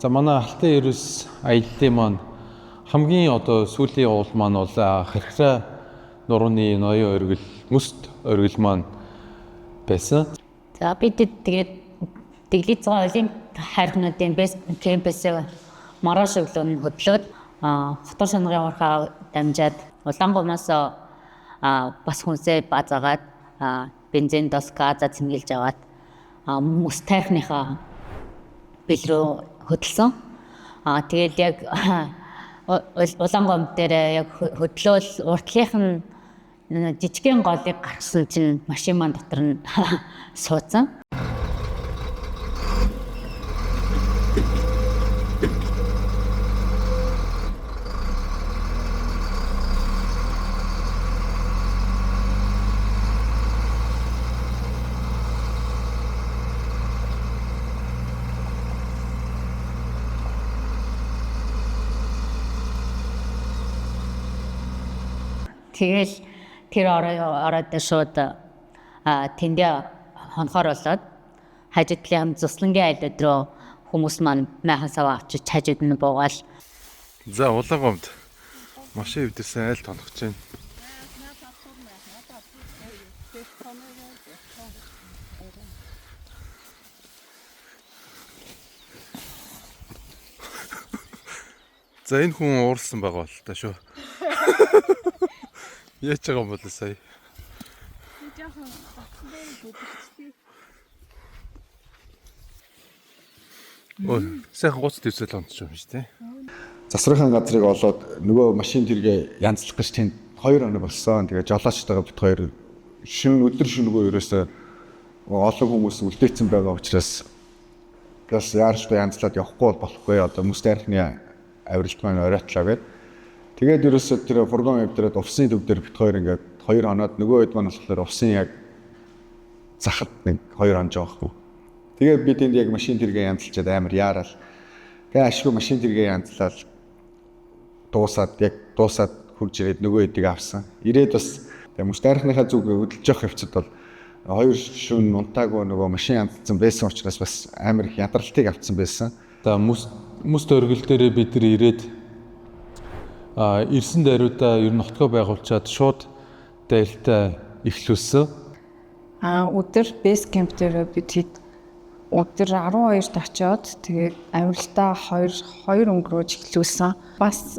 За, манай Алтан Ерөөс аяллаа маань хамгийн одоо сүүлийн уул маань бол Хархираа нурууны ноён оргил, мөст оргил маань байсан. За, бид тэгээд Дэглий зугаа Олимп хайрхнуудын base camp-ээс маргааш өглөө нь хөдлөөд хотор шанарын уурхаа дамжаад Улаангумаас бас хүнсээ базаагаад, бензин дос газа цэнгэлж аваад мөс тайрхныхаа бэл рүү хөдөлсөн. Тэгэл яг Улаангум дээр яг хөдлөөл уртлынх нь жижигхэн голыг гаргасан чинь машин маань дотор нь суудсан. Тэгэл тэр ороод шууд тэндээ хонхоор болоод хажуудлын зуслангийн айлууд руу хүмүүс маань майхан сав авчиж хажууд нь буугаал. За, Улаангумд машин эвдэрсэн айл тоногч байна. За, энэ хүн уурсан байгаа бол та шүү. Яаж байгаа юм бол сая? Жохон батсан дээр хөдөлчихлээ. Ой, сайхан гоц дэвсэл онцч юм шүү дээ. Засрынхаа газрыг олоод нөгөө машин тэргээ янзлах гэж тэнд 2 хоног болсон. Тэгээ жолоочтойгоо бит хоёр шин өдөр шөнөгүй ерөөсөө олон хүмүүс үлдээсэн байгаа учраас бас яаралтай янзлаад явахгүй бол болохгүй. Одоо мөс дайрхны авиралт маань оройтлоо гэд. Тэгээд ерөөсөө тэр фургон эвдрээд увсын төв дээр бит хоёр ингээд 2 хоноод нөгөө хэд маань болохоор увсын яг захад нэг 2 хонож байгаа хгүй. Тэгээд бид энд яг машин тэргээ янзалчаад амар яарал. Тэгээ ашгүй машин тэргээ янзлал дуусаад яг дуусаад хурж ирээд нөгөө хэдийг авсан. Ирээд бас тэгээ мөс дайрхныхаа зүг хөдөлж явах явцад бол хоёр шүн унтаагүй нөгөө машин янзалсан байсан учраас бас амар их ядралтыг авцсан байсан. За, мөс оргил дээрээ бид нар ирээд ирсэн даруйдаа ер нь нотгоо байгуулчаад шууд дайлтаа эхлүүлсэн. Өдөр base camp дээр бид хэд өдөр 12-т очиод тэгээд авиралтаа 2 2 өнгөрөөж эхлүүлсэн. Бас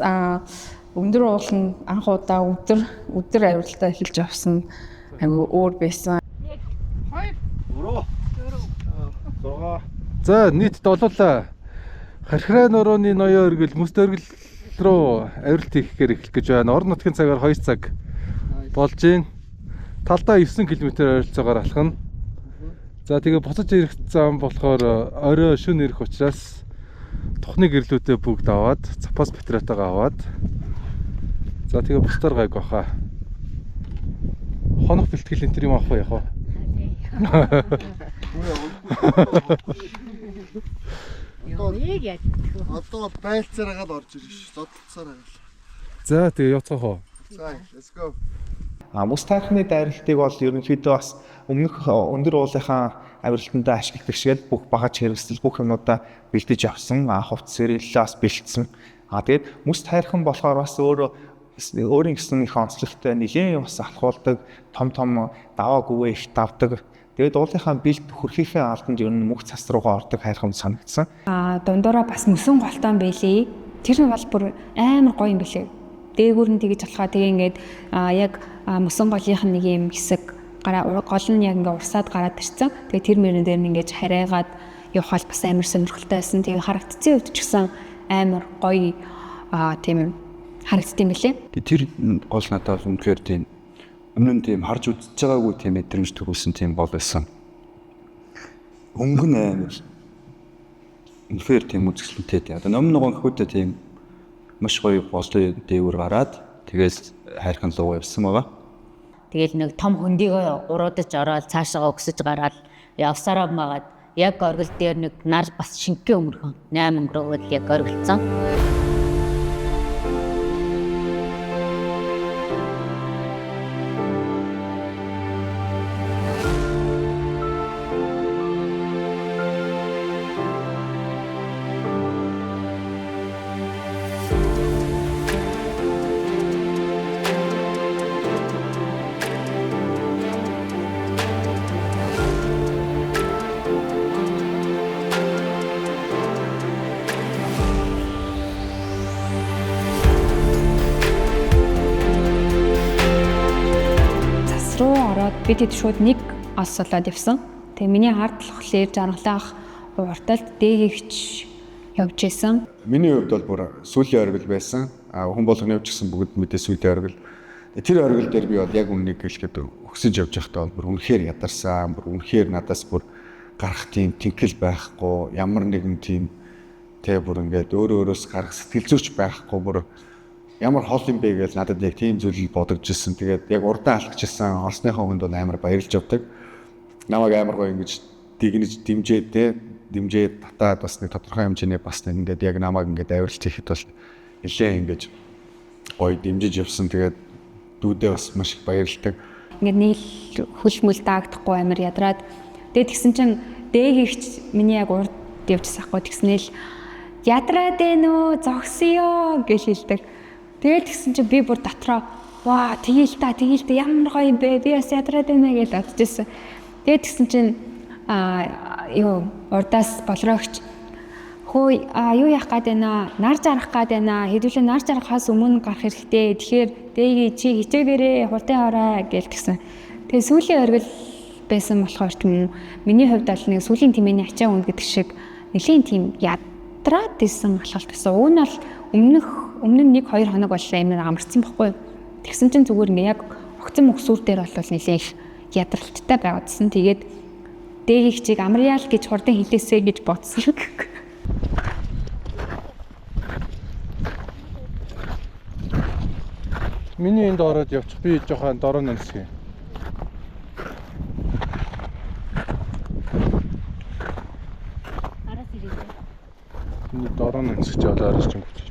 өндөр ууланд анх удаа өдөр өдөр авиралтаа эхэлж явсан, айгүй өөр байсан. За, нийт долоолаа Хархираа нурууны ноён оргил, мөс оргил руу авиралт хийхээр эхлэх гэж байна. Орон нутгийн цагаар 2 цаг болж байна. Талдаа 9 км ойролцоогоор алхана. За, тэгээ буцаж ирэх зам болохоор орой шөнө ирэх учраас тухны гэрлүүдээ бүгд аваад, запас батарейтайгаа аваад, за, тэгээ бусдаар гайг баха. Хонох бэлтгэл энэ төр юм авах уу, яах вэ? Юмыг яаж Одоо байлцаар хагаад орж ирж ш. Зодтолцоор хагаад. За, тэгээ явцгаах уу? За, let's go. Мөс тайрхны дайралтыг бол ерөнхийдөө бас өмнөх өндөр уулынхаа авиралтандаа ашигладаг шиг л бүх багаж хэрэгсэл бүх юмнуудаа бэлдэж авсан. Хувцас сэрэллээ бас бэлдсэн. Тэгээд мөс тайрхан болохоор бас өөрөө өөрийн гэсэн их онцлогтой, нэлээд бас алхуулдаг, том том даваа гүвээ их давдаг. Тэгээд уулынхаа бэлт хөрхийнхээ алданд ер нь мөх цас руугаа ордог хайрхан санагдсан. Дундуура бас мөсөн голтоон байлээ. Тэр нь бол бүр амар гоё юм бэлээ. Дээгүүр нь тэгэж болохоо тэгээ ингээд яг мөсөн голынх нь нэг юм хэсэг гараа гол нь яг ингээ урсаад гараад ирсэн. Тэгээ тэр мөрөн дээр нь ингээд харайгаад явах бол бас амар сонирхолтой байсан. Тэгээ харагдцын хувьд ч гэсэн амар гоё тийм юм харагдсан юм бэлээ. Тэр гол надад бол үнэхээр тийм өмнө нь тийм харж үзэж байгаагүй тийм мэдрэмж төрүүлсэн тийм гол байсан. Өнгө нь амар үнэхээр тийм үзэсгэлэнтэй тийм. Одоо ном ногоон гэхүүдээ тийм маш гоё голын дээгүүр гараад тэгээс хайрхан луугаа явсан байгаа. Тэгэл нэг том хөндийгөө уруудаж ороод цаашаа өксөж гараад явсараа магаад яг оргил дээр нэг нар бас шингэн өнгөрхөн 8 өнгөрөөл яг оргилцсан. Ос руу ороод би тэд шууд нэг ос болоод явсан. Тэгээ миний ард болохоор жаргалаах урталд дээгэгч явж исэн. Миний хувьд бол бүр сүүлийн оргил байсан. А хүн болгоны хувьд ч гэсэн бүгд мэдээ сүүлийн оргил. Тэр оргил дээр би бол яг үннийг хэлэхэд өксөж явж байхдаа бол бүр үнэхээр ядарсан, бүр үнэхээр надаас бүр гарах тийм тэнхэл байхгүй, ямар нэгэн тийм тэ бүр ингээд өөрөө өөрөөс гарах сэтгэл зүйч байхгүй, бүр ямар хол юм бэ гэж надад яг тийм зүйл бодогдчихсэн. Тэгээд яг урдаа алхажсэн орсныхоо хүнд бол амар баярлж явдаг. Намайг амар гоё ингэж дигнэж дэмжээд тэ дэмжээд татаад бас нэг тодорхой хэмжээний бас нэг ингээд яг намайг ингээд авирлт хийхэд бол нэлээ ингэж гоё дэмжиж явсан. Тэгээд дүүдээ бас маш их баярлдаг. Ингээд нийл хөл мөл даагдахгүй амар ядраад тэгээд тэгсэн чинь дээгэгч миний яг урд явжсан ахгүй тэгснээл ядраад ээ нөө зогсъё гэж хэлдэг. Тэгээд тэгсэн чинь би бүр дотроо ваа тэгээл та тэгээл та ямар гоё юм бэ, би бас ядраад байна гэж бодож ирсэн. Тэгээд тэгсэн чинь юу урдаас болроогч хөө юу яах гээд байна, нар жаргах гээд байна, хэдүүлээ нар жаргахаас өмнө гарах хэрэгтэй, тэгэхээр дээги чи хичээгээрээ хурдан орой гэж тэгсэн. Тэгээд сүүлийн оргил байсан болохоор ч юм уу миний хувьд бол нэг сүүлийн тэмээний ачаа үн гэдэг шиг нэлийн тийм ядраад исэн алхалт гэсэн. Уг нь бол өмнө нь 1-2 хоног бол амар амарсан бохгүй. Тэгсэн чинь зүгээр ингээ яг огцон мөксүр дээр бол нэлээ их ядралттай байгаадсан. Тэгээд дээгийг чиг амрьяал гэж хурдан хэлээсэй гэж бодсон. Миний энд ороод явчих, би жоохон дороо нэмсгий. Араас ирээ. Миний дороо нэмсгэж яваад араас чинь гүч.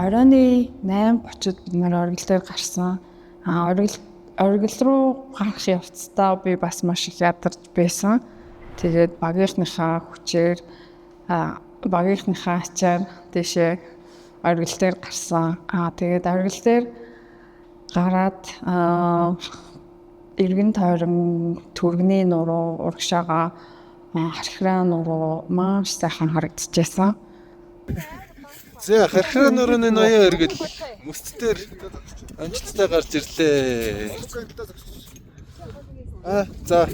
Оройн 8:30-д бид нар оргил дээр гарсан. Оргил руу гарах явцдаа би бас маш их ядарч байсан. Тэгээд багийнхныхаа хүчээр багийнхныхаа ачаар дээшээ оргил дээр гарсан. Тэгээд оргил дээр гараад эргэн тойрон түргэний нуруу урагшаага хархираа нуруу маш сайхан харагдчихсан. За хархираа нурууны ноён өргөл мөс дээр амжилттай гарч ирлээ. За.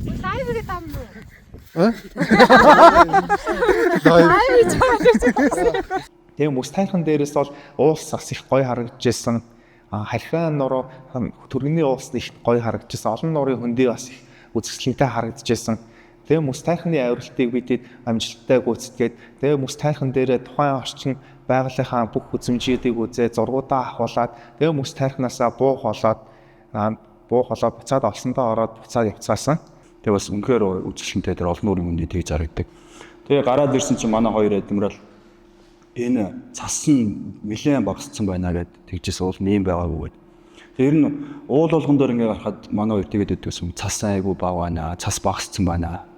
Live гэдэг юм уу? Live. Тэгээ мөс тайхан дээрээс бол уулс бас их гоё харагдчихсан. Хархираа нуруу түргэний уулс их гоё харагдчихсан. Олон нуурын хөндий бас их үзэсгэлэнтэй харагдчихсан. Тэгээ мөс тайхны авиралтыг бидэд амжилттай гүйцэтгээд тэгээ мөс тайхан дээрээ тухайн орчин байгалийнхаа бүх үзэмжүүдийг үзээ зургуудаа авахуулаад тэгээ мөс тайхнаасаа буу холоод буцаад олсондоо ороод буцаад явцгаасан. Тэгээ бас үнэхээр үзэсгэлэнтэй тэр олон нуурын хөндий тэгж харагдаг. Тэгээ гараад ирсэн чинь манай хоёр адмирал энэ цас нь нэлээд багассан байна гэд тэгжээс уул нэм байгаагүй гэд. Тэр нь уул болгон дээр ингээ гарахад манай хоёр тэгээд өгдөөсөн цас айгүй бага байна, цас багассан байна.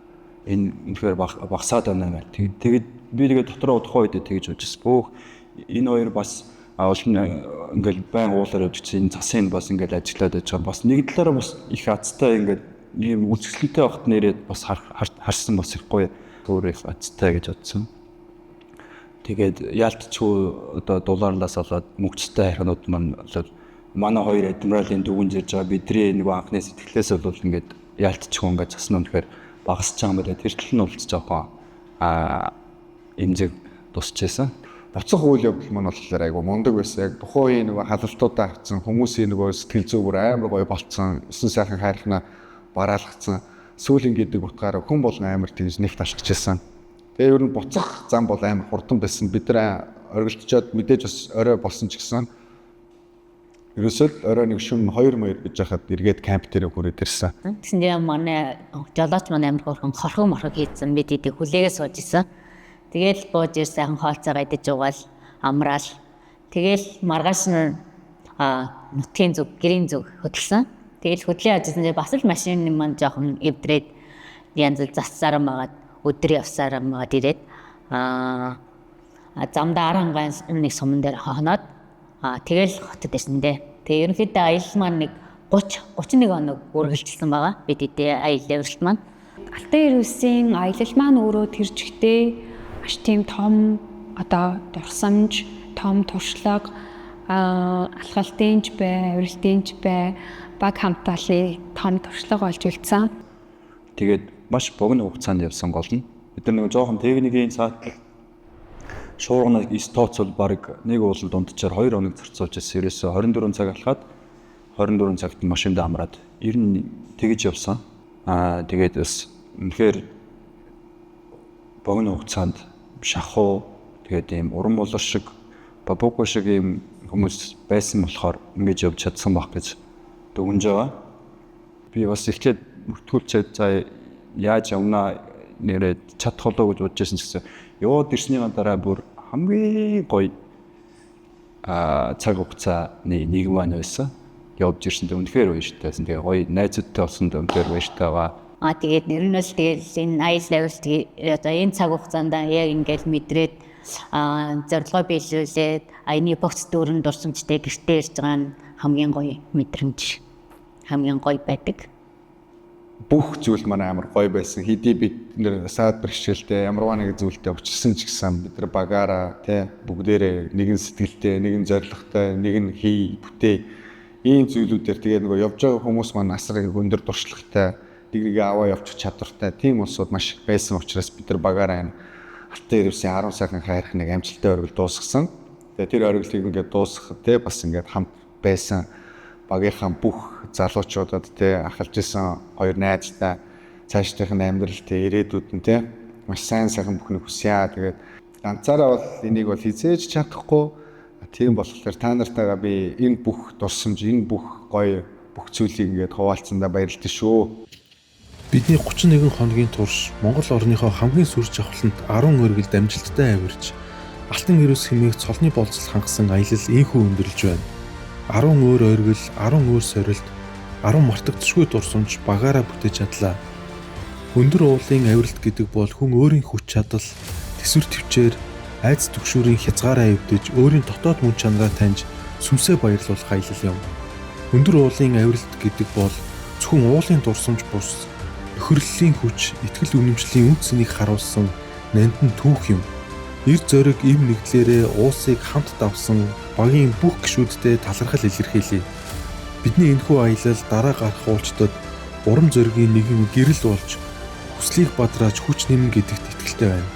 Энэ үнэхээр багасаад байна гэх. Тэгээд би тэгээд дотроо тухайн үед тэгж бодчихсон. Бөөх энэ хоёр бас олон ингээл байн уулаар явж ирсэн энэ цасын бас ингээл ажиллаад байж байгаа. Бас нэг талаараа бас их азтай ингээд ийм үзэсгэлэнтэй багт нэрээд бас харсан бас их гоё өөр их азтай гэж бодсон. Тэгээд яалтчгүй одоо дулаарлаас болоод мөгцтэй харихнууд маань болоод манай хоёр адмиралын дүгнж ирж байгаа бидний нэг анхны сэтгэлээс бол ингээд яалтчгүй ингээд цас нь үнэхээр багасч байгаа юм байна. Тэр тал нь болц жоохон эмзэг тусч байсан. Буцах үйл явдал маань болохоор айгу мундаг байсан. Яг тухайн үеийн нөгөө халалтуудаа авцсан хүмүүсийн нөгөө сэтгэл зүй бүр амар гоё болцсон. Өсөн сайхан хайрхнаа бараалгацсан. Сүүлийн гэдэг утгаараа хүн болгон амар тэгж нэгт алхаж байсан. Тэгээ ер нь буцах зам бол амар хурдан байсан. Бид нар оргилдчоод мэдээж бас орой болсон ч гэсэн ерөөсөө л орой нэг шүн 2 моёр гэж хахад эргээд камп дээр хүрээд ирсэн. Тэгсэн чинь манай жолооч маань амар хөөрхөн хорхог морхог хийцэн, бид эдийг хүлээгээ сууж исэн. Тэгэл бууж ир сайхан хоолцоогоо идэж угаал амраал. Тэгэл маргааш нь нутгийн зүг, гэрийн зүг хөдөлсөн. Тэгэл хөдлөө явж исэн чинь бас л машин маань жоохон эвдрээд янз бүр засцаараа магаад өдөр явсараа магаад ирээд замдаа 10 хангайн нэг суман дээр хоноод тэгэл хотод ирсэн дээ. Тэгээ ерөнхийдөө аялал маань нэг 30 31 хоног үргэлжилсэн байгаа. Бид эдээ аялал авиралт маань. Алтан Эрвээсийн аялал маань өөрөө тэр чигтээ маш тийм том одоо дурсамж, том туршлага, алхалтын ч бай, авиралтын ч бай, баг хамтаалын том туршлага болж үлдсэн. Тэгээд маш богино хугацаанд явсан гол нь. Бид нар нэг жоохон техникийн цаат шуурганыг эс тооцвол баг нэг уулын дунджаар 2 хоног зарцуулж ирсэн. Ерөөсөө 24 цаг алхаад 24 цагт машинд амраад ер нь тэгэж явсан. Тэгээд бас үнэхээр богино хугацаанд шахуу, тэгээд ийм уран болор шиг, бабуко шиг ийм хүмүүс байсан болохоор ингэж явж чадсан байх гэж дүгнж байгаа. Би бас эхлээд бүртгүүлчихэд за яаж явнаа, нэрээ чадах болоо гэж бодож байсан ч гэсэн яваад ирснийхаа дараа бүр хамгийн гоё цаг хугацааны нэг маань байсан. Явж ирсэн дээ үнэхээр баяртай байсан. Тэгээ гоё найзуудтай болсон дээ үнэхээр баяртай байгаа. Тэгээд нэр нь бол тэгэл энэ аялал авиралт одоо энэ цаг хугацаанд яг ингээл мэдрээд зорилгоо биелүүлээд аяны богц дүүрэн дурсамжтай гэртээ ирж байгаа нь хамгийн гоё мэдрэмж, хамгийн гоё байдаг. Бүх зүйл маань амар гоё байсан. Хэдий бид нэр саад бэрхшээлтэй ямарваа нэг зүйлтэй учирсан ч гэсэн бид нар багаараа тий бүгдээрээ нэгэн сэтгэлтэй, нэгэн зорилготой, нэгэн хий бүтээ ийм зүйлүүдээр, тэгээ нөгөө явж байгаа хүмүүс маань асар их өндөр туршлагатай, нэг нэгээ аваа явчих чадвартай тийм улсууд маш их байсан учраас бид нар багаараа энэ Алтан Эрвээсийн 10 сайхан хайрхныг амжилттай оргил дуусгасан. Тэгээ тэр оргилыг ингээд дуусгах тий бас ингээд хамт байсан багийнхаа бүх залуучуудад, тий ахалж исэн хоёр найздаа цаашдынх нь амьдрал, тий ирээдүйд нь тий маш сайн сайхан бүхнийг хүсье. Тэгээд ганцаараа бол энийг бол хэзээ ч чадахгүй. Тийм болохоор та нартайгаа би энэ бүх дурсамж, энэ бүх гоё бүх зүйлийг ингээд хуваалцсандаа баярлалаа шүү. Бидний 31 хоногийн турш Монгол орныхоо хамгийн сүр жавхлант 10 оргилд амжилттай авирч Алтан Эрвээс хэмээх цолны болцол хангасан аялал ийнхүү өндөрлөж байна. 10 өөр оргил, 10 өөр сорилт, 10 мартагдшгүй дурсамж багаараа бүтээж чадлаа. Өндөр уулын авиралт гэдэг бол хүн өөрийн хүч чадал, тэсвэр тэвчээр, айдас түгшүүрийн хязгаараа эвдэж, өөрийн дотоод мөн чанараа таньж сүмсээ баярлуулах аялал юм. Өндөр уулын авиралт гэдэг бол зөвхөн уулын дурсамж бус, нөхөрлөлийн хүч, итгэл үнэмшлийн үнэ цэнийг харуулсан нандин түүх юм. Эр зориг эв нэгдлээрээ уусыг хамт давсан багийн бүх гишүүддээ талархал илэрхийлье. Бидний энэхүү аялал дараа гарах уулчдад урам зоригийн нэгэн гэрэл болж, хүслийг бадрааж хүч нэмнэ гэдэгт итгэлтэй байна.